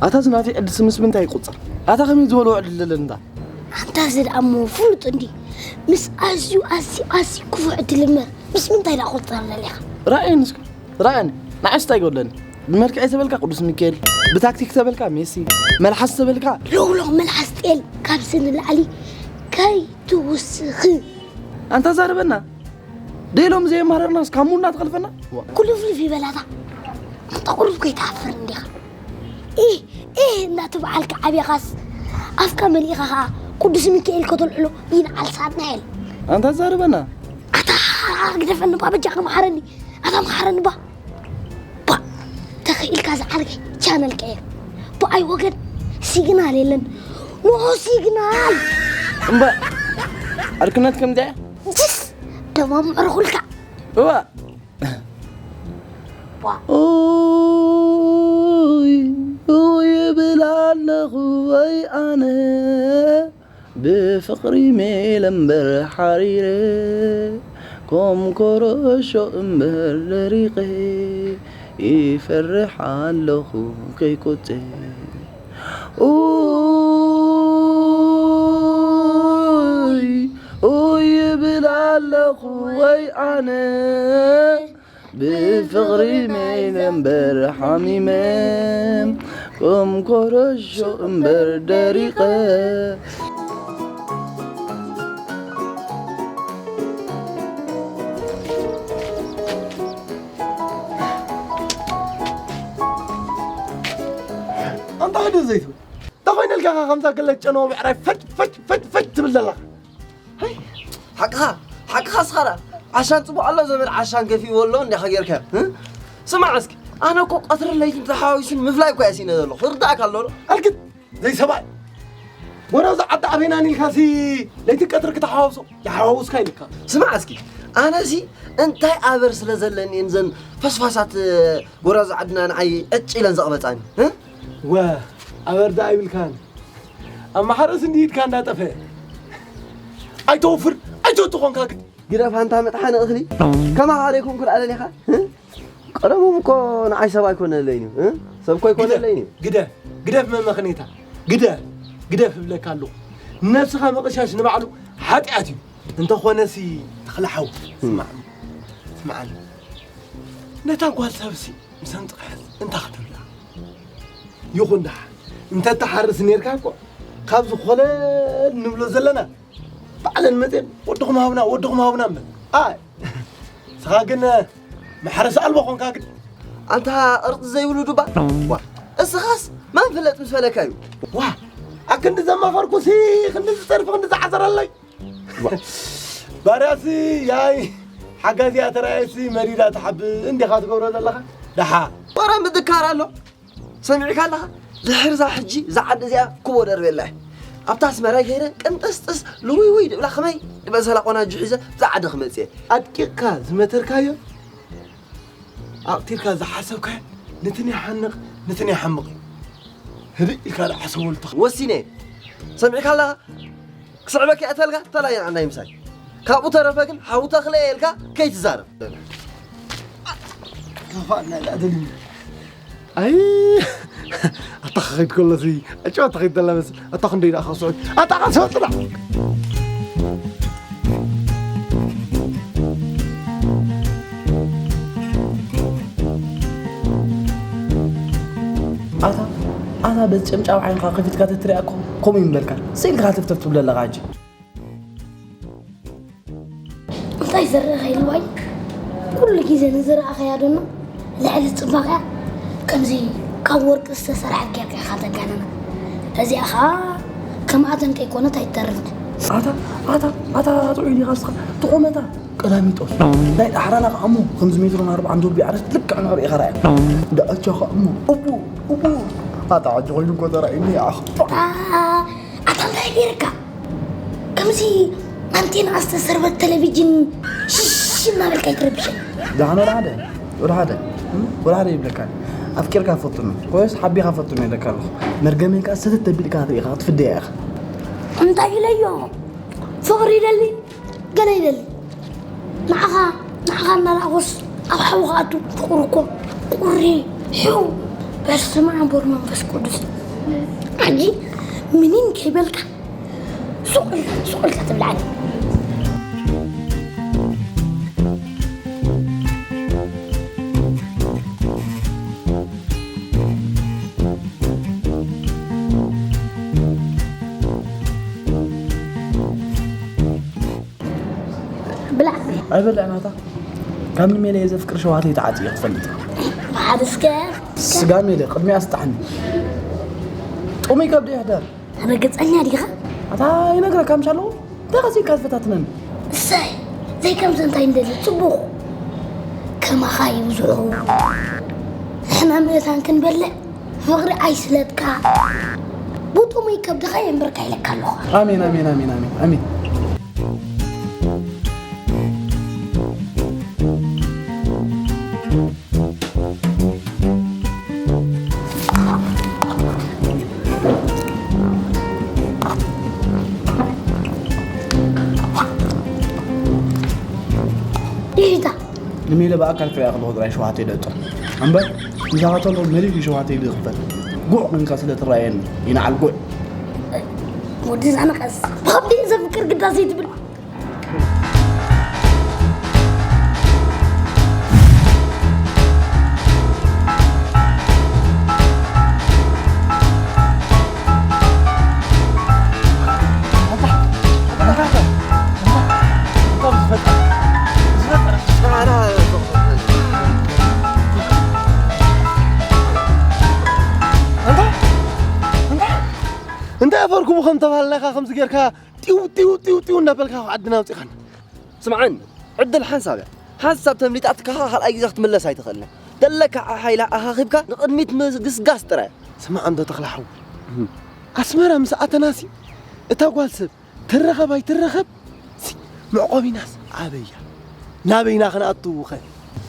ኣታ ዝናተይ ዕድልሲ ምስ ምንታይ ይቁጸር? ኣታ ከመይ ዝበለ ዕድል ዘለኒ እንታ? ኣንታ እዚ ደኣ እሞ ፍሉጥ እንዲ። ምስ ኣዝዩ፣ ኣዝዩ፣ ኣዝዩ ክፉእ ዕድል እምበር ምስ ምንታይ ደኣ ክቁጸር ደሊኻ? ራእየኒ እስከ፣ ራእየኒ። ንዓይስ እንታይ ይጎድለኒ? ብመልክዕ ተበልካ ቅዱስ ሚካኤል፣ ብታክቲክ ተበልካ ሜሲ፣ መልሓስ ተበልካ። ሎግሎግ መልሓስ ጤል ካብዚ ንላዕሊ ከይትውስኺ። ኣንታ ዛረበና። ደይሎም ዘየማረርናስ ካብ ሙድና ትኸልፈና? ዋ። ኩልፍልፍ ይበላታ። ኣንታ ቁሩብ ከይትሓፍር እንዲኻ። ኢህ፣ ኢህ እናተበዓልካ ዓብኻስ ኣፍካ መሊእኻ ኸኣ ቅዱስ ሚካኤል ከተልዕሎ ይንዓል ሳጥናኤል። ኣንታ ዛረበና። ኣታ ግደፈኒ እባ በጃኻ መሓረኒ። ኣታ መሓረኒ እባ። ባ፣ ተኽኢልካ ዝዓርከይ ቻነል ቀይር። ብኣይ ወገን ሲግናል የለን። ኖ ሲግናል። እምበር ዕርክነት ከምዚኣ እያ? ጅስ ደማም ዕርኹልካ። እዋ። ባ። ኡይ፣ ኡይ እብል ኣለኹ ወይ ኣነ። ብፍቕሪ ሜለ እምበር ሓሪረ፣ ከም ኮረሾ እምበር ደሪቐ፣ ይፈርሕ ኣለኹ ከይቆጸ። ኡይ፣ ኡይ እብል ኣለኹ ወይ ኣነ። ብፍቕሪ መይተ እምበር ሓሚመ፣ ከም ኮረሾ እምበር ደሪቐ። ኣንታ ሓደ ዘይትብል። እንታይ ኮይነልካ ኢኻ ከምዛ ገለ ጨነወ ብዕራይ ፈጭ፣ ፈጭ፣ ፈጭ፣ ፈጭ ትብል ዘለኻ? ሃይ፣ ሓቅኻ፣ ሓቅኻ እስኻ ደኣ። ዓሻን ጽቡቕ ኣሎ ዘመድ ዓሻን ገፊእዎ ኣሎ እንዲኻ ጌርካዮ፣ እ? ስማዕ እስኪ፣ ኣነ እኮ ቀትርን ለይትን ተሓዋዊስን ምፍላይ እኮ እየ ሲነ ዘለኹ። ይርድኣካ ኣሎ ዶ? ኣልክት፣ ዘይሰብኣይ። ጎራዙ ዓዲ ኣበይናን ኢልካሲ ለይትን ቀትሪ ክተሓዋውሶ፣ ይሓዋውስካ ኢልካ። ስማዕ እስኪ፣ ኣነሲ እንታይ ኣበር ስለ ዘለኒ እየን ዘን ፈስፋሳት ጎራዙ ዓድና ንዓይ ዕጭ ኢለን ዘቕበጻኒ፣ እ? ወ፣ ኣበር ደኣ ኣይብልካን። ኣብ ማሕረስ እንዲ ኢድካ እንዳጠፈ። ኣይተውፍር፣ ኣይተውት ኾንካ ግድ። ግደፍ ኣንታ መጥሓኒ እኽሊ። ከማኻ ደይኮንኩ ደኣ ደሊኻ? እ? ቀደሞም እኮ ንዓይ ሰብ ኣይኮነለይን እዩ፣ እ? ሰብ እኮ ኣይኮነለይን እዩ። ግደፍ፣ ግደፍ መመኽኔታ። ግደፍ፣ ግደፍ እብለካ ኣለኹ። ንነብስኻ ምቕሻሽ ንባዕሉ ሓጢኣት እዩ። እንተኾነሲ ተኽለ ሓው፣ ስማዕ፣ ስማዓኒ። ነታ ጓል ሰብሲ ምስ ኣምጽኻስ እንታይ ክትብላ? ይኹን ደሓን፣ እንተ ትሓርስ ኔርካ እኮ፣ ካብዚ ኮለል ንብሎ ዘለና፣ ባዕለን መጼን ወድኹም ሃቡና፣ ወድኹም ሃቡና እምበር። ኣይ፣ ንስኻ ግን መሕረሲ ኣልቦ ኾንካ ግን። ኣንታ ቅርጺ ዘይብሉ ዱባ። ዋ፣ እስኻስ መን ፍለጥ ምስ በለካ እዩ? ዋ፣ ኣክንዲ ዘማኸርኩሲ፣ ክንዲ ዝጸርፊ፣ ክንዲ ዝዓዘረለይ። ዋ፣ ባርያሲ፣ ያይ፣ ሓጋዚኣ ተራእየሲ፣ መሪዳ ትሓብእ እንዲኻ ትገብሮ ዘለኻ። ደሓ። ወረ ምድካር ኣሎ። ሰሚዕካ ኣለኻ? ድሕርዛ ሕጂ እዛ ዓዲ እዚኣ ክቦ ደርብየላ እየ። ኣብታ ኣስመራ ከይደ ቅንጥስጥስ ልውይውይ ድብላ ከመይ ድበሰላ ቆናጁ ሒዘ እዛ ዓዲ ክመጽእ እየ። ኣድቂቕካ ዝመተርካዮ፣ ኣቕቲርካ ዝሓሰብካዮ፣ ነትን ይሓንቕ፣ ነትን ይሓምቕ እዩ። ህድእ ኢልካ ደኣ ሓሰበሉ ተኽ-። ወሲነ እየ። ሰሚዕካ ኣለኻ? ክስዕበኪ እተልካ ተላይና ናይ ምሳይ። ካብኡ ተረፈ ግን ሓው ተኽለ እየ ኢልካ ከይትዛረብ። ከፋእና ኢላ ደሊኒ። ኣይ፣ ኣታ ክኸይድ ከሎሲ፣ ኣጭዋ ትኸይድ ዘላ መስል። ኣታ ክንደይ ደኣ ከስዑ። ኣታ ከስዑ ጥላ። ኣታ፣ ኣታ በዚ ጨምጫም ዓይንኻ ከፊትካ ተትሪኣ እኮ ከምኡ ይምበልካ። ስኢልካ ሃተፍተፍ ትብል ኣለኻ ሕጂ። እንታይ ዘረኸ ኢልዋይ? ኩሉ ግዜ ንዝረኣኸያ ዶ ልዕሊ ጽባቐያ ከምዚ ካብ ወርቂ ዝተሰርሐት ጌርካ ኢኻ ተጋንና። እዚኣ ኸኣ ከምኣተን ከይኮነት ኣይትተርፍን። ኣታ፣ ኣታ፣ ኣታ ጥዑይ ዲኻ እስኻ? ትቑመታ ቀላሚጦስ። ናይ ዳሕራና ኸኣ እሞ ከምዚ ሜትሮን ኣርብዓን ዶብ ቢዓረስ ልክዕ ንዕኡ ኢኻ ርኣያ። ደኣቻ ኸኣ እሞ እቡ፣ እቡ። ኣታ ሕጂ ኮይኑ እኮ ተራእዩኒ ይኣኽ። ኣታ እንታይ ገይርካ? ከምዚ ኣንቴና ዝተሰርበት ቴሌቪዥን ሽሽ እናበልካ ኣይትረብሸኒ። ደሓን ወደ ሓደ፣ ወደ ሓደ፣ እም? ወደ ሓደ ይብለካ። ኣፍቂርካ ፈትኖ፣ ወይስ ሓቢኻ ፈትኖ ኢለካ ኣለኹ። መርገመይ ከኣ ሰተት ተቢልካ ርኢኻ ክትፍደያ ኢኻ። እንታይ ኢለዮ? ፍቕሪ ይደሊ፣ ገለ ይደሊ። ንዓኻ፣ ንዓኻ እናረኣኹስ ኣብ ሓዊ ክኣቱ ፍቕሪ እኮ ቁሪ፣ ሕው። በስመ አብ ወወልድ መንፈስ ቅዱስ። ሕጂ ምንም ከይበልካ ሱቕ ኢልካ፣ ሱቕ ኢልካ ትብልዓኒ። ብላዕ። ኣይበልዕን ኣታ። ካብ ንሜለ እየ ዘፍቅር ሸውሃተይ ተዓጽየ ክትፈልጥ። ብሓደ እስከ። ስጋ ሜለ፣ ቅድሚያ ስጣሕኒ። ጥሙይ ከብዲ ይሕደር። ርግጸኛ ዲኻ? ኣታ ይነግረካ ምሽ ኣለኹ። እንታይ ቀሲንካ ዝፈታትነኒ? እሰይ፣ ዘይከምዚ እንታይ እንደሊ ጽቡቕ። ከማኻ ይብዝሑ። ንሕና ምእታን ክንበልዕ ፍቕሪ ኣይስለጥካ። ብጥሙይ ከብድኻ የንብርካ ኢለካ ኣለኹ። ኣሜን፣ ኣሜን፣ ኣሜን፣ ኣሜን፣ ኣሜን። ይታ ንሜለ ብኣካል ክሪኣ ከለኹ ጥራይ ሸውሃተይ ደጥር እምበር፣ ምሳኻ ተሎ መሊሱ ሸውሃተይ ዝኽፈት። ጉዕ ኮንካ ስለ ትረኣየኒ፣ ይንዓል ጉዕ። ወዲ ዛና ቀስ፣ ብኸብዲ ዘፍቅር ግዳ ዘይትብል። እንታይ ኣፈርኩም ከም ተባህልናኻ ከምዚ ጌርካ ጢው ጢው ጢው ጢው እናበልካ ካብ ዓድና ኣውፂኻና። ስምዓኒ፣ ዕድል ሓንሳብ እያ። ሓንሳብ ተምሊጣትካ ካልኣይ ግዜ ክትምለስ ኣይትኽእልን እያ። ደለካ ሓይላ ኣኻኺብካ ንቕድሚት ምግስጋስ ጥራይ። ስማዕ እንዶ ተኽለ ሓው፣ ኣስመራ ምስ ኣተናሲ እታ ጓል ሰብ ትረኸብ ኣይትረኸብ ሲ፣ መዕቆቢናስ ኣበያ ናበይና ክንኣትውኸ?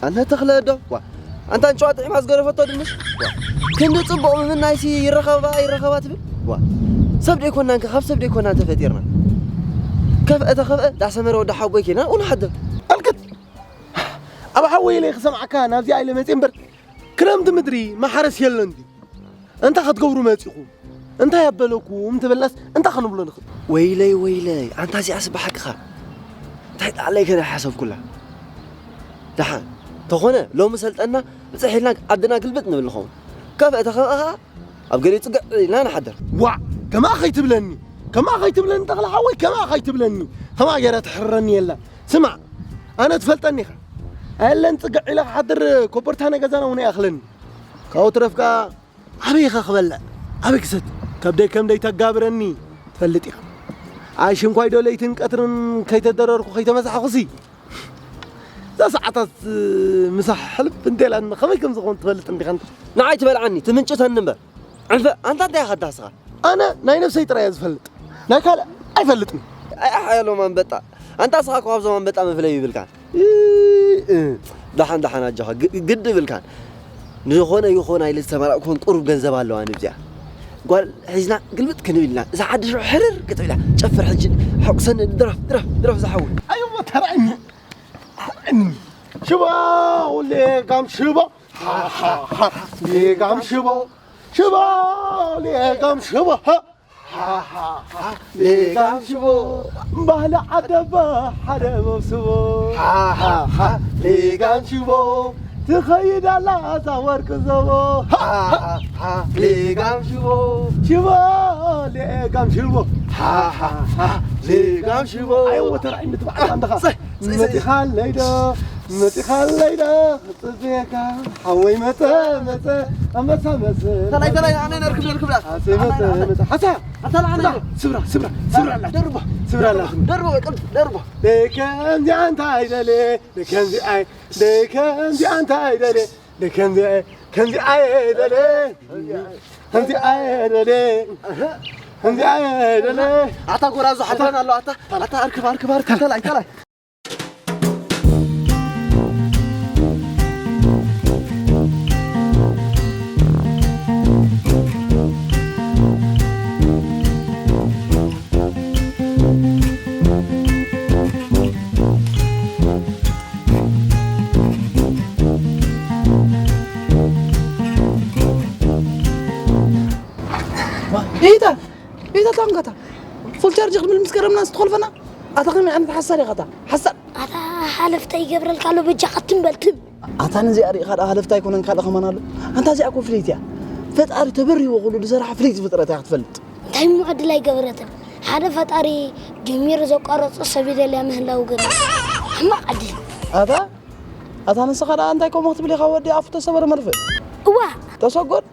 ኣነ ተኽለ ዶ ዋ ኣንታ እንጨዋ ጥዒማ ዝገረፈቶ ድንሽ ዋ ክንዲ ጽቡቕ ምምናይሲ ይረኸባ ይረኸባ ትብል ዋ ሰብ ደይኮናን ካብ ሰብ ደይኮናን ተፈጢርና። ከፍአ ተኸፍአ ዳሰመረ ወዲ ሓቦይ ኬና ናብኡ ንሓድር። ኣልክት ኣብ ሓወይ ኢለ ክሰምዓካ ናብዚኣ ኢለ መፅእ እምበር ክረምቲ ምድሪ ማሕረስ የለን ድዩ? እንታይ ክትገብሩ መጺኹም? እንታይ ኣበለኩም ትብልናስ እንታይ ክንብሎ ንኽእል? ወይለይ ወይለይ ኣንታ እዚኣስ ብሓቅኻ እንታይ ጣዕለይ ከነ ሓሰብኩላ። ደሓን ተኾነ ሎሚ ሰልጠና ብፅሕ ኢልና ዓድና ግልብጥ ንብል ንኸውን። ከፍአ ተኸፍአ ኸዓ ኣብ ገሊኡ ፅግዕ ኢልና ንሓድር። ዋዕ ከማኣ ከይትብለኒ ከማኣ ከይትብለኒ ተኽለ ሓወይ ከማኣ ከይትብለኒ ከማኣ ገይራ ትሕርረኒ የላ። ስማዕ ኣነ ትፈልጠኒ ኢኻ ኣየለን ፅግዕ ኢለ ክሓድር ኮቦርታ ናይ ገዛና እውን ኣይኣኽለኒ። ካብኡ ትረፍ ከኣ ኣበይ ኢኻ ክበልዕ ኣበይ ክሰቲ ከብደይ ከም ደይተጋብረኒ ትፈልጥ ኢኻ። ኣይ ሽንኳይ ዶ ለይትን ቀትርን ከይተደረርኩ ከይተመሳሕኹሲ እዛ ሰዓታት ምሳሕ ሕልፍ እንተኢላኒ ከመይ ከም ዝኾን ትፈልጥ እንዲኻ ንዓይ ትበልዓኒ ትምንጭተኒ እምበር ዕንፈ ኣንታ እንታይ ኢኻ ዳስኻ ኣነ ናይ ነብሰይ ጥራይ እየ ዝፈልጥ ናይ ካልእ ኣይፈልጥን። ኣይ ኣሕ ኣየሎም ኣንበጣ ኣንታ ስኻ እኮ ካብዞም ኣንበጣ መፍለይ ይብልካን። እ፣ እ፣ ደሓን ደሓን ኣጆኻ ግ- ግዲ ይብልካን። ንዝኾነ ይኾን ኣይለ ዝተመላእኩን ቁሩብ ገንዘብ ኣለዋ ንብዚኣ ጓል ሒዝና ግልብጥ ክንብል ኢና እዛ ዓዲ ሽዑ ሕርር ክትብላ ጨፍር ሕጂ ሕቁሰኒ ድረፍ ድረፍ ድረፍ ዝሓው ኣየሞ ተራእኒ ተራእኒ ሽቦ ሌጋም ሽቦ ሌጋም ሽቦ ሽቦ ሌጋም ሽቦ ሌጋም ሽቦ ባህሊ ዓደባ ሓደ መብስቦ ሌጋም ሽቦ ትኸይድ ኣላ እዛ ወርቂ ዘቦ ሌጋም ሽቦ ሽቦ ሌጋም ሽቦ ሌጋም ሽቦ ኣይወተራይ ምትባዕካ እንደኻ መፂኻለይ ዶ መፂኻለይ ዶ ፅቤካ ሓወይ መፀ መፀ ኣንበሳ መስል ተላይ ተላይ ኣነ ነርክብ ነርክብ ዳ ኣሰይ መፀ መፀ ሓሳ ኣታ ኣነ ስብራ ስብራ ስብራ ኣላ ደርቦ ስብራ ኣላ ደርቦ ደርቦ ደርቦ ደከምዚ ኣንታ ኣይደለ ደከምዚ ኣይ ደከምዚ ኣንታ ኣይደለ ደከምዚ ኣይ ከምዚ ኣይ ደለ ከምዚ ኣይ ደለ ከምዚ ኣይ ደለ ኣታ ጎራዙ ሓልፈን ኣሎ ኣታ ኣታ ኣርክብ ኣርክብ ኣርክብ ተላይ ተላይ ኣታ ፉል ቻርጅ ክብል ምስ ገረምና ዝተኾልፈና። ኣታ ከመይ ዓይነት ሓሳድ ኢኻ ኣታ? ሓሳድ። ኣታ ሓለፍታ ይገብረልካ ኣሎ በጃኻ ትም በል ትም። ኣታ ነዚኣ ርኢኻ ደኣ ሓለፍታ ኣይኮነን ካልእ ከማን ኣሎ። ኣንታ እዚኣ እኮ ፍልይቲ እያ። ፈጣሪ ተበሪህዎ ኩሉ ዝሰርሓ ፍልይቲ ፍጥረት እያ ክትፈልጥ። እንታይ እሞ ዕድል ኣይገበረትን። ሓደ ፈጣሪ ጀሚሩ ዘቋረጾ ሰብ ይደልያ ምህላው ግን ሕማቕ ዕድል። ኣታ ኣታ ንስኻ ደኣ እንታይ ከምኡ ክትብል ኢኻ ወዲ ኣፉ ተሰበረ መርፍእ? እዋ። ተሰጎድ።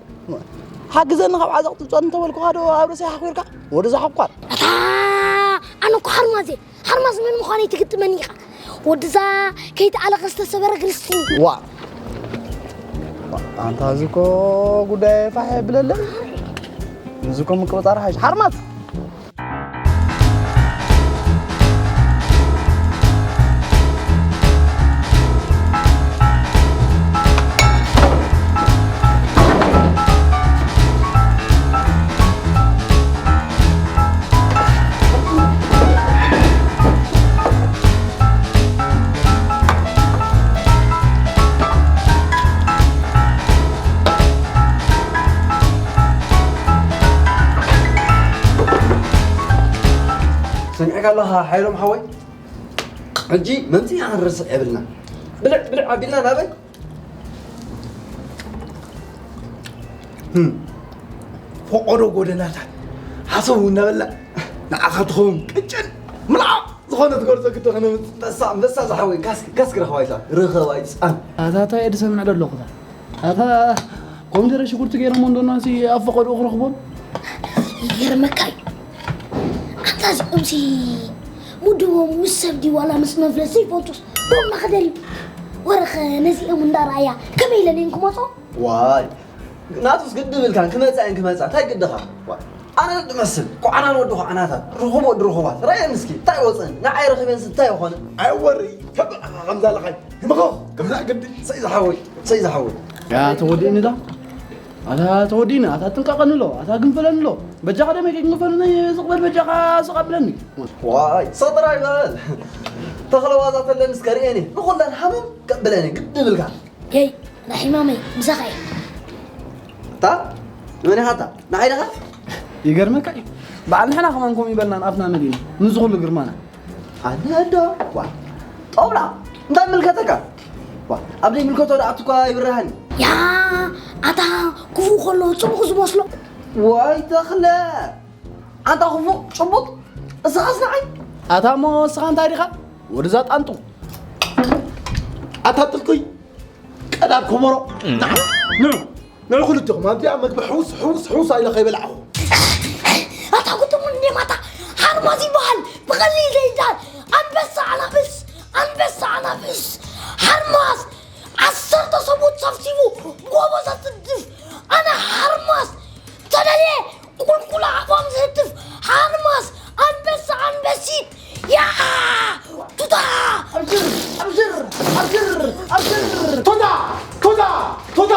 ሓግዘኒ ካብ ዓዘቕ ትውፀኒ እንተበልኩኻ ዶ ኣብ ርእሰይ ሓኺርካ? ወዲ ዝሓኳር። ኣታ ኣነ እኮ ሓርማዝ እየ። ሓርማዝ መን ምዃነይ ትግጥመኒ ኢኻ። ወድዛ ከይተኣለኸ ዝተሰበረ ግርስቲ። ዋ። ኣንታ እዚ እኮ ጉዳይ ፋሕ የብለለይ። እዚ እኮ ምቅብጣር ሓይሽ። ሓርማዝ። ሰሚዕካ ኣለኻ ሓይሎም ሓወይ? ሕጂ መምፅኢ ክንርስዕ የብልና። ብልዕ ብልዕ ኣቢልና ናበይ? ህም። ፈቆዶ ጎደናታት ሃሰው እናበላ ንዓኻ ትኸውን ቅጭን ምልዓቕ ዝኾነ ትገርዞ ግዲ ከነምፅእ። በሳ ኣንበሳ ዝሓወይ ካስክ ካስክ ረኸባይታ ርኸባይ ስኣን። ኣታ እንታይ እየ ዝሰምዕ ዘለኹ? ኣታ ኮሚደረ ሽጉርቲ ገይሮም እንዶ ናሲ ኣብ ፈቐድኡ ክረኽቦም። ይገርመካ እዩ። ኣታ እዚኦም ሲ ምድቦም ምስ ሰብ ድዩ ዋላ ምስ መፍለስ ዘይፈልጡስ ዶም ናኽደል እዩ። ወረኸ ነዚኦም እንዳረኣያ ከመይ ኢለን እየን ክመጾ? ዋይ ናቱስ ግዲ ብልካን ክመጻ እየን ክመጻ እንታይ ግድኻ? ዋይ ኣነ ድመስል ኮዓናን ወዲ ኮዓናታት ርኹብ ወዲ ርኹባት ረኣየን እስኪ እንታይ ወፀን ንዓይ ረኺበንስ እንታይ ይኾነ? ኣይወሪ ተበቓኻ ከምዛ ለኻይ ህመኸ ከምዛ ግዲ ሰይ ዝሓወይ ሰይ ዝሓወይ። ያ ተወዲእኒ ዳ ኣታ ተወዲእኒ ኣታ ጥንቃቐኒ ኣሎ ኣታ ግንፈለኒ ኣሎ በጃኻ ደመይ ከይግንፈለኒ ስቕ በል በጃኻ ስቕ ኣብለኒ። ዋይ ሰጥራ ይበል ተኽለ ዋዛ ተለንስ ከርእየኒ ንኹለን ሃመም ከብለኒ ግዲ ብልካ። የይ ናይ ሕማመይ ምሳኻ እየ። እታ ንመን ኢኻ እታ ንዓይ ዲኻ? ይገርመካ እዩ በዓል ንሕና ከማን ከምኡ ይበልናን ኣፍና መሊእና ምስዚ ኩሉ ግርማና። ኣነ እንዶ ዋ ጦብላ እንታይ ምልከተካ? ዋ ኣብ ዘይምልከቶ ደኣ ኣትኳ ይብርሃኒ። ያ ኣታ ክፉእ ከሎ ጽቡቕ ዝመስሎ። ዋይ ተኽለ ኣንታ ክፉእ ጭቡጥ እስኻስ ንዓይ። ኣታ እሞ እስኻ እንታይ ዲኻ ወድዛ ጣንጡ? ኣታ ጥልቁይ ቀዳድ ኮሞሮ ንዓ ንዑ ንዑ ክልትኹም ኣብዚኣ መግቢ ሕውስ ሕውስ ሕውስ ኣኢለ ከይበላዕኹ። ኣታ ጉጥሙ እንዴ ማታ ሓርማዝ ይበሃል ብቐሊል ዘይዳል ኣንበሳ ኣናብስ ኣንበሳ ኣናብስ ሓርማዝ ዓሰርተ ሰብኡት ሰብሲቡ ጎቦ ዘትድፍ ኣነ ሓርማዝ ተደልየ ቁልቁል ኣፋም ዝህትፍ ሓርማዝ ኣንበሳ ኣንበሲት ያ ቱታ ኣብሽር ኣብሽር ኣብሽር ኣብሽር ቱታ ቱታ ቱታ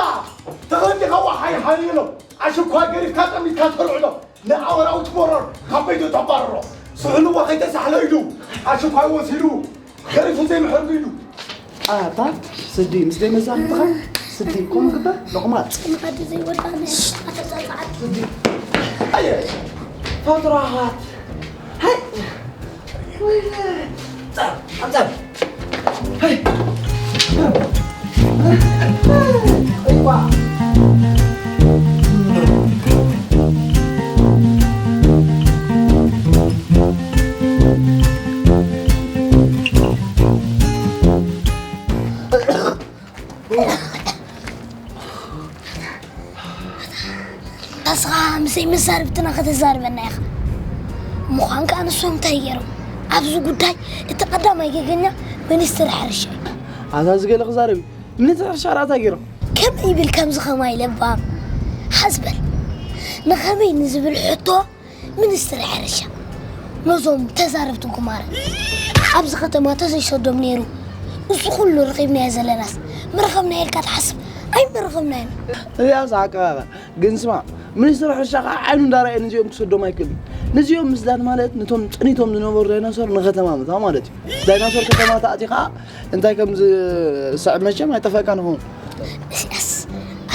ተቐንዲኻ ዋሓይ ሓልሎ ኣሽኳይ ገሪፍካ ጠሚትካ ተልዕሎ ንኣወራውት መሮር ካብ ቤቱ ተባርሮ ስሕልዋ ከይተሳሕለ ኢሉ ኣሽኳይ ወሲዱ ገሪፉ ዘይምሕር ኢሉ ኣታ ስዲ ምስ ደይ መዛርብትኻ ስዲ ከምኡ ግበር ሎቕማጽ ጽምቐት ዘይወዳነ ኣተጻጻዓት ስዲ ኣየ ፈጥራሃት ሃይ ወይለ ጻ ኣምጻ ሃይ እዋ ኣስኻ ምስይ መዛርብትና ከተዛርበና ኢኻ ምዃን ከኣ ንሶም እንታይ ገይሮም ኣብዚ ጉዳይ እቲ ቀዳማይ ገገኛ ሚኒስትር ሕርሻ እዩ ኣዛ ዝገለ ክዛረብ እዩ ሚኒስትር ሕርሻ ራእታ ገይሮም ከመይ ይብል ከምዚ ኸማይ ለባም ሓዝበል ንኸመይ ንዝብል ሕቶ ሚኒስትሪ ሕርሻ ነዞም ተዛረብቲ ጉማረ ኣብዚ ከተማ ተዘይሰዶም ነይሩ እዚ ኩሉ ረኺብናዮ ዘለናስ ምረኸብና ኢልካ ትሓስብ ኣይምረኸብናዮን እዚኣ ሰዓቀባባ ግን ስማ ሚኒስትሪ ሕርሻ ከዓ ዓይኑ እንዳረኣየ ንዚኦም ክሰዶም ኣይክእልን ንዚኦም ምስዳድ ማለት ነቶም ፀኒቶም ዝነበሩ ዳይናሶር ንከተማ ምታ ማለት እዩ ዳይናሶር ከተማ ተኣቲ ከዓ እንታይ ከም ዝስዕብ መቸም ኣይጠፈእካ ንኸውን እዚኣስ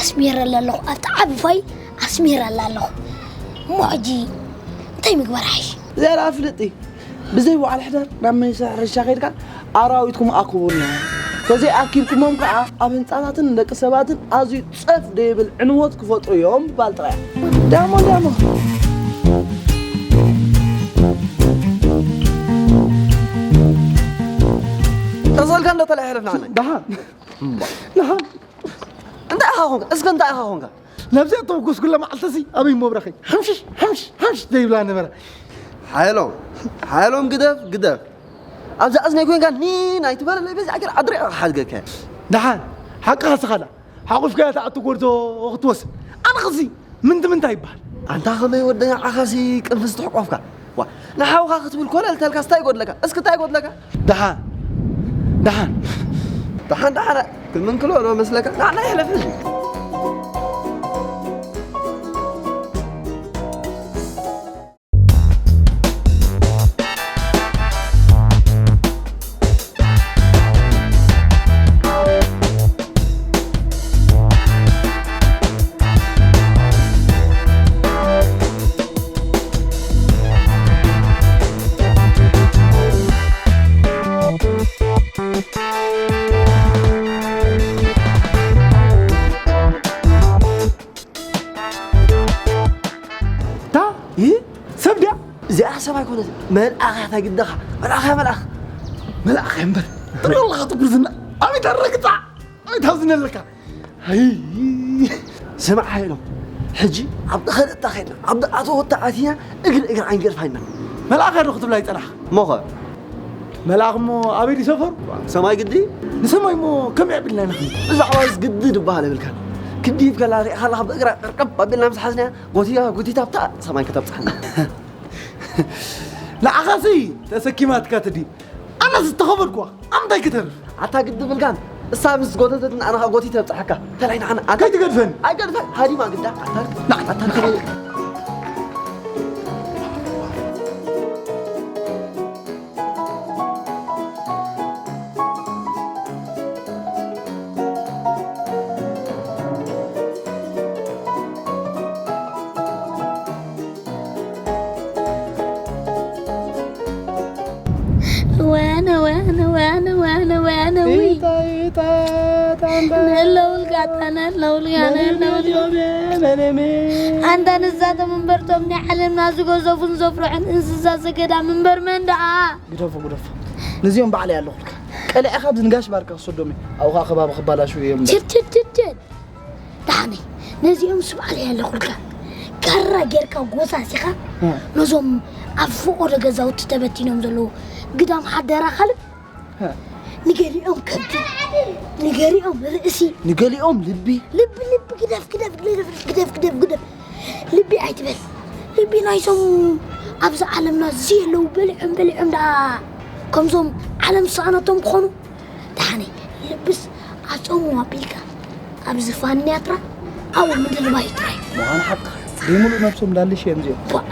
ኣስሚረላ ኣለኹ ኣብቲ ዓቢ ፋይል ኣስሚረላ ኣለኹ እሞ ሕጂ እንታይ ምግባር ሓይሽ? እዚኣ ደኣ ፍልጥቲ። ብዘይ በዓል ሕዳር ናብ ሚኒስትሪ ሕርሻ ከይድካ ኣራዊትኩም ኣክቡልና። ተዘይኣኪብኩሞም ከዓ ኣብ ህንፃታትን ደቂ ሰባትን ኣዝዩ ጸፍ ደይብል ዕንወት ክፈጥሩ እዮም ምባል ጥራይ። ዳሞ ዳሞ። ተሰልካ እንዶ ተላይ ሕለፍ ንዓና። ደሓን። ደሓን። እንታይ ኢኻ ኾንካ? እስከ እንታይ ኢኻ ኾንካ? ናብዚኣ ተበገስኩላ መዓልትሲ ኣበይ እሞ ብራኸይ ሓምሽሽ ሓምሽሽ ሓምሽሽ ዘይብላ ነበረ። ሓየሎም፣ ሓየሎም ግደፍ፣ ግደፍ። ኣብዛ እዝነይ ኮይንካ ኒን ኣይትበለለይ፣ በዚ ኣገር ኣድሪቐ ክሓድገካ። ደሓን፣ ሓቅኻ ስኻላ ሓቑፍካያ ትኣቱ ጎርዞ ክትወስድ። ኣነ ኸዚ ምንቲ ምንታይ ይበሃል? ኣንታ ኸመይ ወደኛ ዓኻሲ ቅንፍዝ ትሕቆፍካ? ዋ፣ ንሓውኻ ክትብል ኮለል ተልካስ እንታይ ይጎድለካ? እስኪ እንታይ ይጎድለካ? ደሓን፣ ደሓን። ደሓን፣ ደሓን፣ ክምንክሎ ዶ መስለካ? ንዓና ይሕለፍ እዚ። ታ ይ ሰብ ድያ? እዚኣ ሰብ ኣይኮነትን፣ መልኣኽ እያ። ታይ ግደኻ? መልኣኽ እያ፣ መልኣኽ። መልኣኽ እያ እምበር። ትሪኦ ኣለኻ እቲ ጉርዝና? ኣቤት ኣረግጻ! ኣቤት ኣብዚ ነለካ። ኣይ፣ ስማዕ ሓይሎም፣ ሕጂ ኣብ ዝኸደታ ኸድና፣ ኣብ ዝኣተወታ ኣቲና፣ እግሪ እግሪ ዓይንገርፋ ኢና። መልኣኽ እያ ዶ ክትብላ ይጸናሕኻ? እሞ ኸ? መልኣኽ እሞ ኣበይ ድዩ ሰፈሩ? ሰማይ ግዲ? ንሰማይ እሞ ከመይ ኣቢልና ንኸይድ? ብዛዕባ እዚ ግዲ ዝበሃል የብልካን። ክዲ ሂብካላ ርኢኻላ ብእግራ ቅርቅብ ኣቢልና ምስ ሓዝናያ፣ ጎቲታ፣ ጎቲታ ኣብታ ሰማይ ከተብጽሓና። ንዓኻሲ ተሰኪማትካ ትዲ። ኣነስ ዝተኸበድኩዋ፣ ኣምንታይ ክተርፍ? ኣታ ግዲ ብልካን፣ እሳ ምስ ጎተተትና ኣነ ኸኣ ጎቲተ ኣብጽሓካ። ተላይ ንዓና፣ ኣታ ከይትገድፈኒ። ኣይገድፈን፣ ሃዲማ ግዳ፣ ኣታ፣ ንዓ፣ ኣታ ንኸይድ። ወነ፣ ወነ፣ ወነ፣ ወነ፣ ወነ፣ ውይ። ይታ፣ ይታ፣ ታንዳ። ነለውልጋ፣ ነለውልጋ፣ ነለውልጋ። መለሜ፣ መለሜ። ኣንታ ንሳቶም እምበር፣ እቶም ናይ ዓለምና ዝገዘፉን ዘፍርሑን እንስሳ ዘገዳም እምበር መን ደኣ? ግደፎ፣ ግደፎ። ነዚኦም ባዕለይ ኣለኹልካ። ቀሊዕኻ ኣብዚ ንጋሽ ባርካ ክሰዶም እየ። ኣብኡ ኸዓ ከባቢ ክባላሽው እዮም። ችድ፣ ችድ፣ ችድ፣ ችድ። ደሓነይ፣ ነዚኦም ስብኣለይ ኣለኹልካ። ካራ ጌርካ ጎሳሲኻ፣ እ። ነዞም ኣብ ፈቖዶ ገዛውቲ ተበቲኖም ዘለዉ ግዳም ሓደራ ካልእ፣ እ። ንገሊኦም ከብዲ፣ ንገሊኦም ርእሲ፣ ንገሊኦም ልቢ። ልቢ፣ ልቢ፣ ግደፍ፣ ግደፍ፣ ግደፍ፣ ግደፍ፣ ግደፍ፣ ግደፍ። ልቢ ኣይትበል። ልቢ ናይዞም ኣብዚ ዓለምና ዘየለዉ በሊዖም፣ በሊዖም ደኣ ከምዞም ዓለም ዝሰኣነቶም ክኾኑ። ደሓነይ፣ ልብስ ኣጾሙ ኣቢልካ፣ ኣብዚ ፋንያትራ ኣብኡ ምድርባይ ጥራይ። ምዃኑ ሓቅኻ። ዘይምሉእ ነብሶም ላልሽ እዮም እዚኦም። ቧእ።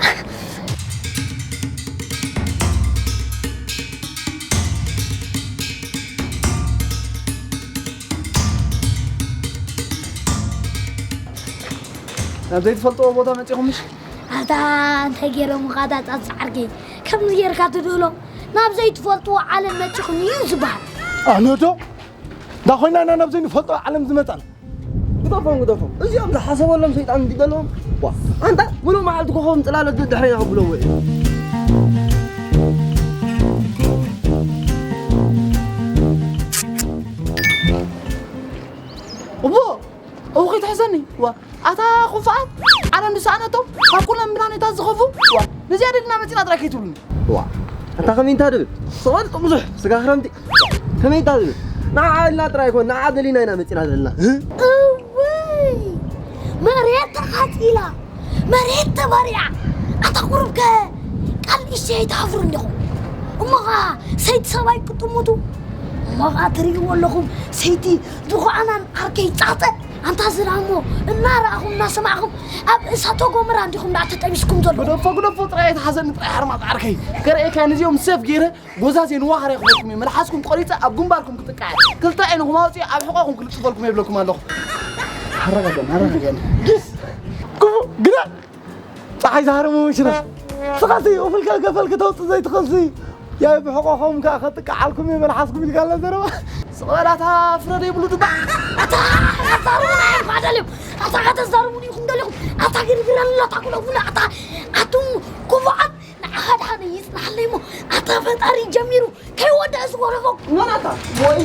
ናብ ዘይትፈልጥዎ ቦታ መጺኹምሽ? ኣታ እንታይ ገይሮም ኸኣ እታ ጻጻ ዓርከይ? ከምዚ ጌርካ ትድህሎ? ናብ ዘይትፈልጥዎ ዓለም መጺኹም እዩ ዝበሃል። ኣነ ዶ? እንዳ ኾይና ኢና ናብ ዘይንፈልጦ ዓለም ዝመጻና። ግደፎም፣ ግደፎም። እዚኦም ዝሓሰበሎም ሰይጣን እንዲ ዘለዎም፣ ዋ፣ ኣንታ ምሉእ መዓልቲ ኮኾብ ጽላሎት ደድሕሬና ክብለዎ እዩ። እቦ፣ እው ከይትሕዘኒ። ዋ፣ ኣታ ኹንፋኣት፣ ዓለም ዝሰኣነቶም፣ ካብ ኩለን ብናኔታት ዝኸፉ። ዋ፣ ነዚኣ ደሊና መጺና ጥራይ ከይትብሉኒ። ዋ፣ ኣታ ከመይ እንታ ድብል? ስቕ በል ጥሙዙሕ፣ ስጋ ክረምቲ። ከመይ እንታ ድብል? ንዓ ኢልና ጥራይ ኣይኮን፣ ንዓ ደሊና ኢና መጺና ዘለና። እውይ! መሬት ተቓጺላ፣ መሬት ተባሪዓ። ኣታ ቁሩብ ከ ቃል ንእሽተይ ኣይትሓፍሩን ዲኹም? እሞ ኸኣ ሰይቲ ሰብኣይ ክጥምቱ? እሞ ኸኣ ትርእይዎ ኣለኹም፣ ሰይቲ ድኹዓናን ዓርከይ ጻጸ። ኣንታ ዝረኣሞ እናረኣኹም እናሰማዕኹም ኣብ እሳተ ጎመራ እንዲኹም ደኣ ተጠቢስኩም ዘለኹም። ግደፎ፣ ግደፎ፣ ጥራይ ኣይትሓዘኒ፣ ጥራይ ሓርማዝ ዓርከይ። ከርእየካ ነዚኦም ሰፍ ገይረ፣ ጎዛዜ ንዋኻርያ ክበልኩም እየ። መልሓስኩም ቆሪጸ ኣብ ግንባርኩም ክጥቃዕ እየ። ክልተ ዓይንኹም ኣውጺኤ ኣብ ሕቖኹም ክልጥፈልኩም እየ እብለኩም ኣለኹ። ኣረጋግአኒ፣ ኣረጋግአኒ። ግስ! ክፉእ ግዳ! ጸሓይ ዝሃረሞ መሽረፍ። ስኻሲ፣ ኡፍልካ ገፈልክ ተውጽእ ዘይትኽእልሲ። ያይ ብሕቆኹም ከኣ ከጥቅዓልኩም እየ መልሓስኩም ኢልካ ኣላ ዘረባ። ስቕ በል ኣታ ፍረ ዘይብሉ ዱባ። ኣታ ኣዛርቡና እዮም ደልዮም። ኣታ ከተዛርቡን ኢኹም ደሊኹም። ኣታ ግርግር ኣላ ታኩለቡና። ኣታ ኣቱም ክፉዓት ንዓኻ ደሓን ይጽናሓለይ እሞ። ኣታ ፈጣሪ ጀሚሩ ከይወደእስ ወረፎ። መን ኣታ? ወይ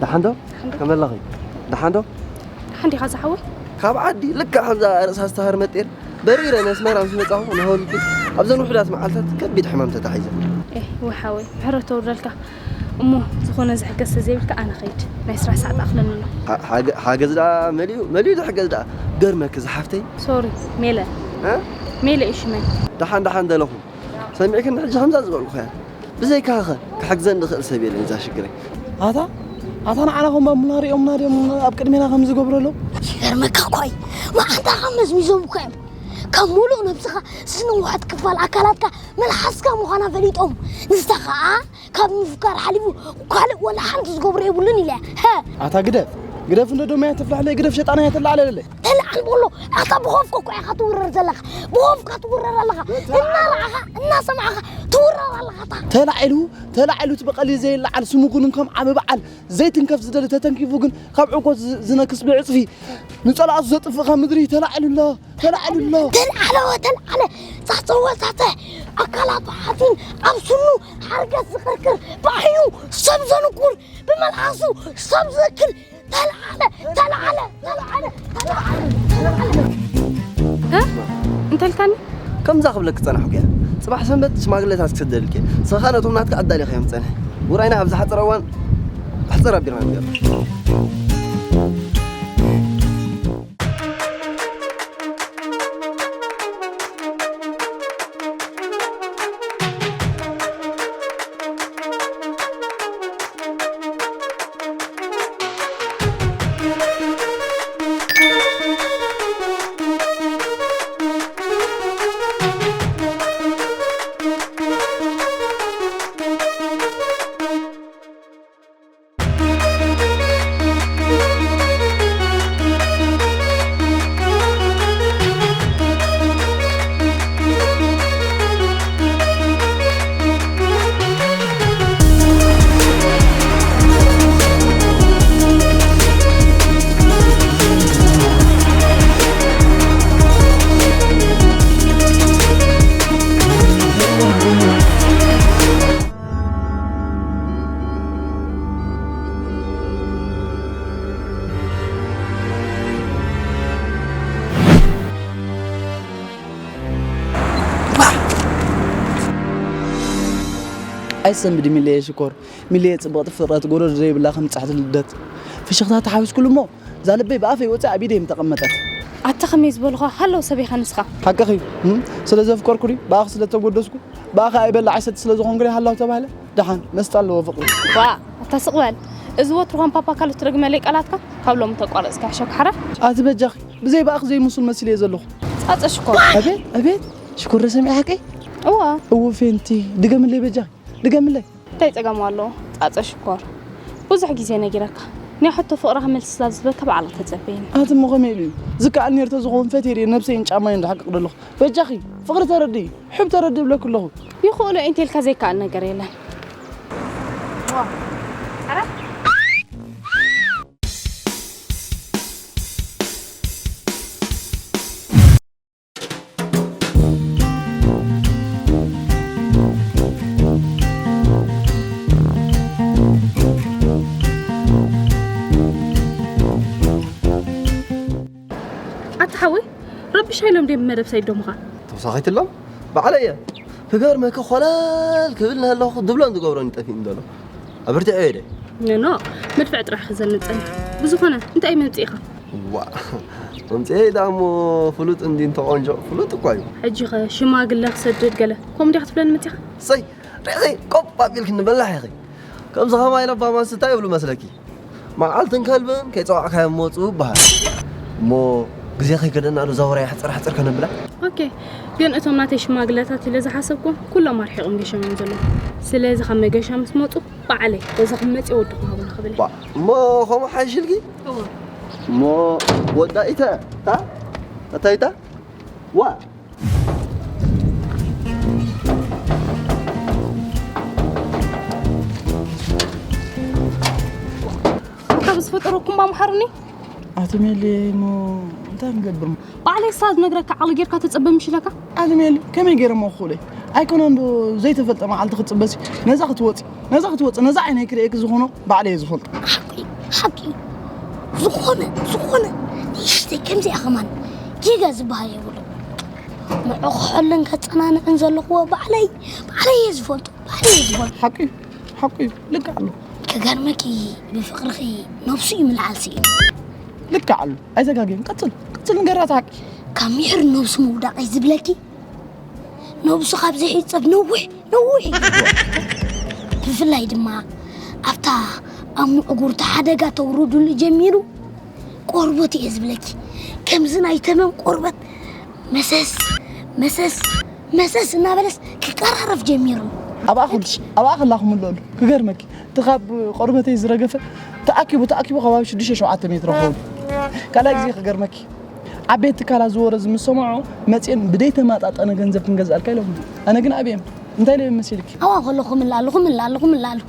ደሓን ዶ? ከመይ ኣለኺ? ደሓን ዶ? ደሓን ዲኻ ዝሓወይ? ካብ ዓዲ ልክዕ ከምዛ ርእሳ ዝተሃርመት ጤል በሪረ ነስመራ ምስ መጻኹ ንሆልቲ ኣብዘን ውሑዳት መዓልታት ከቢድ ሕማም ተታሒዘ። ኤህ፣ ወይ ሓወይ፣ ምሕረት ተውርደልካ። እሞ ዝኾነ ዝሕገዝ ተዘይብልካ ኣነ ኸይድ። ናይ ስራሕ ሰዓት ኣኽለኒ ኣሎ። ሓ-፣ ሓገ-፣ ሓገዝ ደኣ መሊኡ፣ መሊኡ ዝሕገዝ ደኣ። ገርመኪ ዝሓፍተይ። ሶሪ፣ ሜለ። እ? ሜለ እዩ ሽመይ። ደሓን፣ ደሓን ደለኹ። ሰሚዕክኒ ሕጂ ከምዛ ዝበልኩ እያ። ብዘይካኸ ክሕግዘኒ ዝኽእል ሰብ የለን እዛ ሽግረይ። ኣታ፣ ኣታ ንዓና ከም ኣሙና ሪኦምና ድዮም ኣብ ቅድሜና ከም ዝገብሩ ኣለዉ? ይገርመካ እኮ እዩ። መዓንጣኻ መዝሚዞም እኮ እዮም። ካብ ሙሉእ ነብስኻ ዝንውሓት ክፋል ኣካላትካ መልሓስካ ምዃና ፈሊጦም። ንሳ ኸኣ ካብ ምፍቃር ሓሊፉ ካልእ ወላ ሓንቲ ዝገብሮ የብሉን ኢለ። ሀ! ኣታ ግደፍ፣ ግደፍ እንዶ ዶማያ ተፍላሕለይ፣ ግደፍ ሸጣናያ ተላዕለለይ። ተላዓል በሎ። ኣታ ብኾፍካ እኮ ኢኻ ትውረር ዘለኻ። ብኾፍካ ትውረር ኣለኻ። እናረኣኻ፣ እናሰማዕኻ ትውረር ኣለኻ ኣታ። ተላዒሉ፣ ተላዒሉ እቲ ብቐሊል ዘይለዓል ስሙ ግን ከም ዓቢ በዓል ዘይትንከፍ ዝደሊ ተተንኪፉ ግን ካብ ዕንኮት ዝ-፣ ዝነክስ ብዕጽፊ ንጸላእቱ ዘጥፍእ ካብ ምድሪ ተላዒሉ ኣሎ፣ ተላዒሉ ኣሎ። ተልዓለ፣ ተልዓለ። ጻጸወታተ ኣካላቱ ሓጺን ኣብ ስኑ ሓርገት ዝኽርክር ብዓይኑ ሰብ ዘንቁር ብመልሓሱ ሰብ ዝእክል ተልዓለ፣ ተልዓለ፣ ተልዓለ፣ ተልዓለ፣ ተልዓለ። እ? እንተልካኒ? ከምዛ ክብለኪ ጸናሕኩ እያ። ጽባሕ ሰንበት ሽማግለታት ክሰደልኪ እየ። ንስኻ ነቶም ናትካ ኣዳሊኻዮም ጸንሒ። ውራይና ኣብ ዝሓጸረ እዋን ሕጽር ኣቢልና ንገር። ኣይሰንብድ ሚለየ ሽኮር፣ ሚለየ ጽብቕቲ ፍጥረት፣ ጎረድ ዘይብላ ከም ጻሕቲ ልደት። ፍሽኽታ ተሓዊስኩሉ እሞ፣ እዛ ልበይ ብኣፈይ ወጺኣ ኣብ ኢደይ ምተቐመጠት። ኣታ ከመይ ዝበልኻ ሃለው ሰብ ኢኻ ንስኻ። ሓቅኺ፣ እም፣ ስለ ዘፍቀርኩ ድዩ? ብኣኺ ስለ ተጎደስኩ፣ ብኣኺ ኣይበልዕ ኣይሰቲ ስለ ዝኾንኩ ድዩ ሃላው ተባህለ? ደሓን፣ መስጣ ኣለዎ ፍቕሪ። ዋእ፣ ኣታ ስቕ በል። እዚ ወትሩ ከም ፓፓ ካሎ ትደግመለይ ቃላትካ ካብ ሎሚ ተቋረጽካ ሕሸክ ሓራር። ኣቲ በጃኺ፣ ብዘይ ብኣኺ ዘይምሱል መሲለ እየ ዘለኹ። ጻጸ ሽኮር። ኣቤት፣ ኣቤት፣ ሽኮር ዶ ሰሚዐ ሓቀይ? እዋ። እው ፌንቲ፣ ድገምለይ በጃኺ፣ ድገምለይ። እንታይ ጸገም ኣለዎ? ጻጸ ሽኮር። ብዙሕ ግዜ ነጊረካ። ናይ ሕቶ ፍቕርኻ መልሲ ስላብ ዝበካ ባዕልኻ ተጸበየኒ። ኣቲ እሞ ከመይ ኢሉ እዩ? ዝከኣል ነይሩ ተዝኸውን ፈትየ ድየ ነብሰይን ጫማይን ዝሓቅቕ ዘለኹ። በጃኺ፣ ፍቕሪ ተረድኢ፣ ሕብ ተረድኢ እብለኪ ኣለኹ። ይኽእሎ እየ እንተልካ ዘይከኣል ነገር የለን። ብሻይ ኢሎም ድዮም መደብ ሰይዶምኻ? ተወሳኺትሎም ባዕለየ ክገርመኪ ኮለል ክብል እናሃለኹ ድብሎን ዝገብሮን ይጠፊእኒ ዘሎ። ኣብርትዐ እየ ደ? ኖ፣ መድፍዕ ጥራሕ ክዘንፀኒ። ብዝኾነ እንታይ መምፅኢኻ? ዋ፣ መምፅኤ ደኣ እሞ ፍሉጥ እንዲ እንተ ቆንጆ ፍሉጥ እኳ እዩ። ሕጂ ኸ ሽማግለ ክሰድድ ገለ ከምኡ እንዲያ ክትብለኒ መፂኻ? ሰይ፣ ርእሰይ ቆብ ኣቢልክ ንበላሕ ኢኺ። ከምዚ ኸማይ ለባም ኣንስታይ ይብሉ መስለኪ? መዓልትን ከልብን ከይጸዋዕካዮም መጹ ይበሃል። እሞ ግዜ ከይከደና ዶ ዛወራ ይሕጽር ሕጽር ከነብላ? ኦኬ፣ ግን እቶም ናተይ ሽማግለታት ኢለ ዝሓሰብኩ ኩሎም ኣርሒቖም ገሾም እዮም ዘለዉ። ስለዚ ካብ መገሻ ምስ መጹ ባዕለይ በዚ ክመጽእ ወዲ ክሃቡና ክብል እየ። ባ፣ እሞ ከምኡ ሓይሽልኪ? እወ። እሞ ወዳ ኢተ፣ ታ? ኣታ ኢታ? ዋ! ካብ ዝፈጠረኩም ኣምሓሩኒ። ኣቲ ሜሊ፣ እሞ እንታይ ንገብር? ባዕለይ እሳ ዝነግረካ ዓቕሊ ጌርካ ተጸበ ምሽ ኢለካ? ኣቲ ሜሊ፣ ከመይ ገይረ እሞ ክኽእሎ እየ? ኣይኮነን ዶ ዘይተፈልጠ መዓልቲ ክትጽበሲ፣ ነዛ ክትወጺ፣ ነዛ ክትወጺ፣ ነዛ ዓይነይ ክርእየኪ ዝኾኖ ባዕለይ እየ ዝፈልጦ። ሓቂ፣ ሓቂ። ዝኾነ፣ ዝኾነ ንእሽተይ ከምዚኣ ከማን ጌጋ ዝበሃል የብሉን። ንዑ ክሕልን ከጸናንዕን ዘለኽዎ ባዕለይ፣ ባዕለይ እየ ዝፈልጦ፣ ባዕለይ እየ ዝፈልጦ። ሓቂ እዩ፣ ሓቂ እዩ፣ ልክዕ ኣሎ። ክገርመኪ፣ ብፍቕርኺ ነብሱ እዩ ምልዓል ስኢኑ። ልክዕ ኣሎ፣ ኣይዘጋግየን። ቀጽል፣ ቀጽል፣ ንገራት ሓቂ። ካብ ምሒር ነብሱ ምውዳቕ እዩ ዝብለኪ። ነብሱ ካብ ዘይሕጸብ ነዊሕ፣ ነዊሕ እዩ። ብፍላይ ድማ ኣብታ ኣብ ምዕጉርቲ ሓደጋ ተውርድሉ ጀሚሩ፣ ቆርበት እየ ዝብለኪ። ከምዚ ናይ ተመን ቆርበት መሰስ፣ መሰስ፣ መሰስ እናበለስ ክቀራረፍ ጀሚሩ። ኣብኣ ኩሉ፣ ኣብኣ ከላኹም ኣለሉ። ክገርመኪ፣ እቲ ካብ ቆርበተይ ዝረገፈ ተኣኪቡ፣ ተኣኪቡ ከባቢ ሽዱሽተ ሸውዓተ ሜትሮ ክኸውን። ካልኣይ ግዜ ክገርመኪ፣ ዓበይቲ ትካላት ዝወረ ምስ ሰምዖ መጺኦም ብደይተመጣጠነ ገንዘብ ክንገዝኣልካ ኢሎም። ኣነ ግን ኣብዮም እንታይ ኢለ መሲልኪ? ኣብኣ ከለኹ ክምልኣሉ፣ ክምልኣሉ፣ ክምልኣሉ።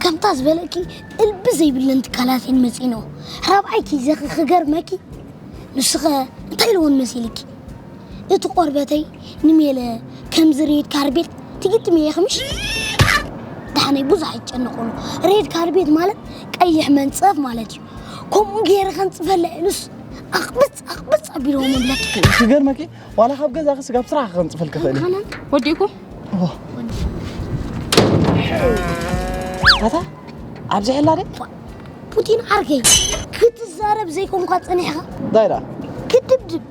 ከምታ ዝበለኪ እልቢ ዘይብለን ትካላት እየን መጺእንኦ። ራብዓይ ግዜ ክገርመኪ፣ ንስኸ እንታይ ኢልዎን መሲልኪ? እቲ ቆርበተይ ንሜለ ከምዚ ሬድ ካርቤት ትግጥሚ ኢኺ ምሽ? ደሓነይ ብዙሕ ኣይትጨነቑሉ። ሬድ ካርቤት ማለት ቀይሕ መንጸፍ ማለት እዩ። ከምኡ ገይረ ከንጽፈላ ኢሉስ ኣቕብጽ ኣቕብጽ ኣቢልዎ ምብለኪ። ክገርመኪ፣ ዋላ ካብ ገዛኺ ስጋብ ስራሕ ከንጽፈልኪ እኽእል እየ። ወዲእኩም? እዋ። ኣታ፣ ኣብዚ ሕላ ደ? ፑቲን ዓርከይ፣ ክትዛረብ ዘይኮንኳ ጸኒሕኻ? እንታይ ደኣ? ክድብድብ።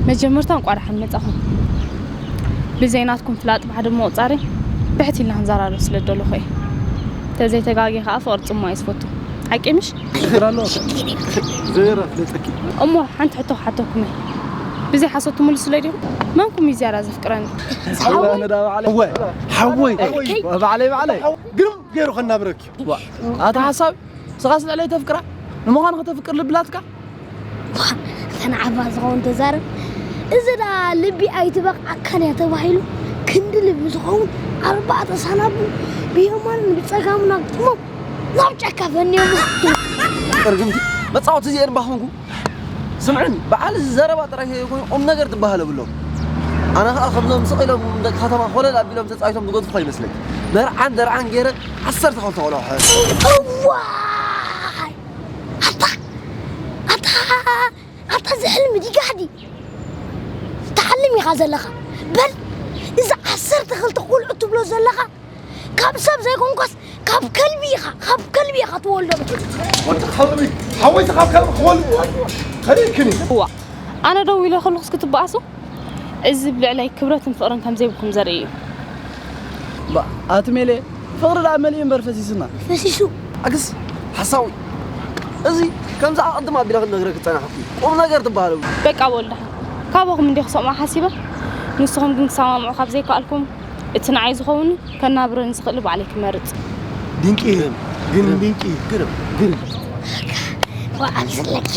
መጀመርታ እንቋዕ ደሓን መጻኹም። ብዘይ ናትኩም ፍላጥ ባሕሪ ምቑጻረይ ብሕት ኢልና ክንዘራረብ ስለ ዝደለኹ እየ። እንተዘይተጋግየ ከኣ ፍቕሪ ጽምዋ እየ ዝፈቱ። ሓቂ ምሽ? ሽግር ኣለዎ? ዘይራ ፍለጠኪ። እሞ ሓንቲ ሕቶ ክሓተኩም እየ። ብዘይ ሓሶት ትምልሱለይ ዲኹም? መንኩም እዩ ዝያዳ ዘፍቅረኒ? ሓወይ። ኣነ ዳ ባዕለይ። እወ፣ ሓወይ። ሓወይ። ባዕለይ፣ ባዕለይ። ግርም ገይሩ ከናብረኪ። ዋ፣ ኣታ ሓሳብ፣ ንስኻስ ልዕለይ ተፍቅራ? ንምዃኑ ከተፍቅር ልቢ ኣላትካ? ዋ፣ እተን ዓባ ዝኸውን ተዛረብ። እዚ ደኣ ልቢ ኣይትበቕዓካን እያ ተባሂሉ ክንዲ ልቢ ዝኸውን ኣርባዕተ ሳናቡ ብየማንን ብጸጋምን ኣግጥሞም ናብ ጫካ ፈንዮም። ቅርግምቲ መጻወቲ እዚኤን ባኾንኩ። ስምዕን፣ በዓል እዚ ዘረባ ጥራይ ከይኮኑ ቁም ነገር ትበሃል የብሎም። ኣነ ኸኣ ከምዞም ስቕ ኢሎም ደቂ ከተማ ኮለል ኣቢሎም ተጻዊቶም ዝገድፉ ይመስለኒ። መርዓን ደርዓን ገይረ ዓሰርተ ክልተ ቆልዑ ሕረስ። እዋይ! ኣታ፣ ኣታ፣ ኣታ፣ እዚ ሕልሚ ዲጋዲ ትሓልም ኢኻ ዘለኻ። በል፣ እዚ ዓሰርተ ክልተ ቆልዑ ትብሎ ዘለኻ፣ ካብ ሰብ ዘይኮንኳስ፣ ካብ ከልቢ ኢኻ፣ ካብ ከልቢ ኢኻ ትወልዶ። ወዲ ከልቢ፣ ሓወይቲ ካብ ከልቢ ክወልድ ከሊእክኒ። እዋ፣ ኣነ ደው ኢለ ከለኹስ ክትበኣሱ? እዚ ብልዕለይ ክብረትን ፍቕርን ከም ዘይብልኩም ዘርኢ እዩ። ባ፣ ኣቲ ሜሌ፣ ፍቕሪ ደኣ መሊኡ እምበር ፈሲሱና። ፈሲሱ። ኣግስ፣ ሓሳዊ። እዚ ከምዚ ኣቐድም ኣቢለ ክነግረኪ ዝጸናሕኩ እዩ። ቁም ነገር ትበሃል። በቃ ወልድኻ። ካባኹም እንዲየ ክሰምዖ ሓሲበ። ንስኹም ግን ክሰማምዑ ካብ ዘይከኣልኩም፣ እቲ ንዓይ ዝኸውን ከናብረኒ ዝኽእል ባዕለይ ክመርጽ። ድንቂ፣ ግን ድንቂ። ግርም፣ ግርም። ወዓል ስለኪ።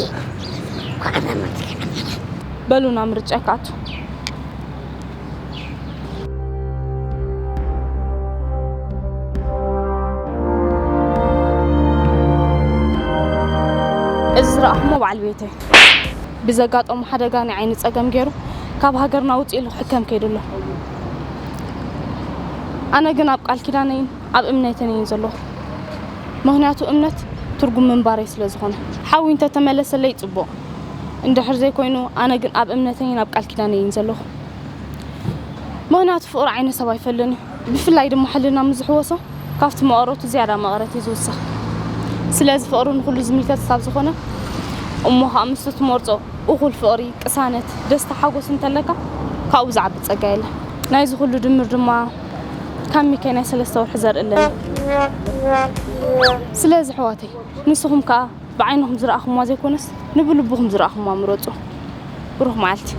ወዓል ኣመልኪ። በሉ ናብ ምርጫ ይከኣቱ። እዚ ዝረኣኹሞ በዓል ቤተይ ብዘጋጠሞ ሓደጋ ናይ ዓይኒ ጸገም ገይሩ ካብ ሃገርና ውጽእ ኢሉ ክሕከም ከይዱ ኣሎ። ኣነ ግን ኣብ ቃል ኪዳነይን ኣብ እምነተን እየ ዘለኹ። ምኽንያቱ እምነት ትርጉም ምንባረይ ስለ ዝኾነ። ሓዊ እንተተመለሰለይ ጽቡቕ፣ እንድሕር ዘይኮይኑ ኣነ ግን ኣብ እምነተይን ኣብ ቃል ኪዳነይን ዘለኹ። ምኽንያቱ ፍቕሪ ዓይነ ሰብ ኣይፈልን እዩ። ብፍላይ ድማ ሕልና ምስ ዝሕወሶ ካብቲ መቐረቱ ዝያዳ መቐረት እዩ ዝውስኽ። ስለዚ ፍቕሪ ንኹሉ ዝምልከት ካብ ዝኾነ፣ እሞ ኸኣ ምስቲ ትመርጾ እኹል ፍቕሪ፣ ቅሳነት፣ ደስታ፣ ሓጎስ እንተለካ ካብኡ ዝዓቢ ጸጋ የለን። ናይዚ ኩሉ ድምር ድማ ካብ ሚካይ ናይ ሰለስተ ወርሒ ዘርኢ ኣለኒ። ስለዚ ኣሕዋተይ ንስኹም ከኣ ብዓይንኹም ዝረኣኹምዋ ዘይኮነስ ንብልብኹም ዝረኣኹምዋ ምረጹ። ብሩኽ መዓልቲ።